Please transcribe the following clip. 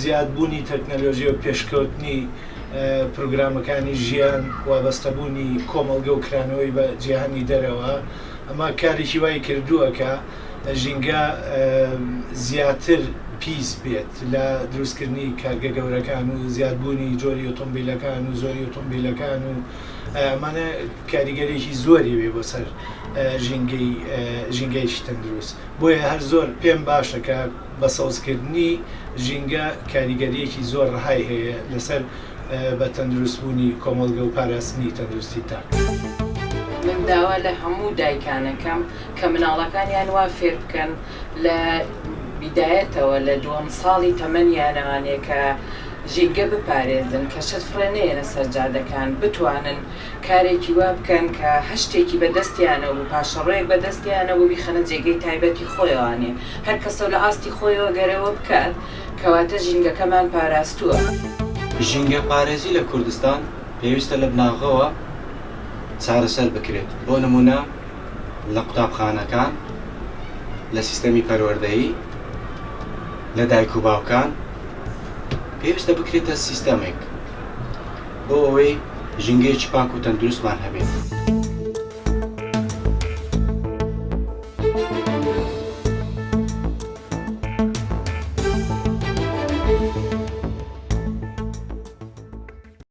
زیادبوونی تەکنەلۆژیا و پێشکەوتنی پرۆگرامەکانی ژیان، وابەستەبوونی کۆمەڵگە و کرانەوەی بە جیهانی دەرەوە، ئەمە کارێکی وای کردووە کە ژینگە زیاتر پیس بێت لە دروستکردنی کارگە گەورەکان و زیادبوونی جۆری ئۆتۆمبیلەکان و زۆری ئۆتۆمبیلەکان و ئەمانە کاریگەرێکی زۆری بێ بۆ سەر ژینگەی ژینگەیەکی تەندروست. بۆیە هەر زۆر پێم باشە کە بە سەوزکردنی ژینگە کاریگەرییەکی زۆر ڕەهای هەیە لەسەر بە تەندروستبوونی کۆمەڵگە و پاراستنی تەندروستی تاک. من داوا لە هەموو دایکان ئەکەم کە مناڵەکانیان وا فێر بکەن لە بیدایەتەوە لە دووەم ساڵی تەمەنیانەوانێ کە ژینگە بپارێزن کە شت فڕێ نەیەنە سەر جادەکان بتوانن کارێکی وا بکەن کە هەر شتێکی بە دەستیانەوە بوو پاشەڕۆیەک بە دەستیانەوە بوو بیخەنە جێگەی تایبەتی خۆیەوانێ هەر کەسەو لە ئاستی خۆیەوە گەرەوە بکات کەواتە ژینگەکەمان پاراستووە. ژینگە پارێزی لە کوردستان پێویستە لە بناغەوە چارەسەر بکرێت بۆ نموونە لە قوتابخانەکان، لە سیستەمی پەروەردەیی، لە دایک و باوکان پێویستە بکرێتە سیستەمێک. بۆ ئەوەی ژینگەیەکی پاک و تەندروستمان هەبێت.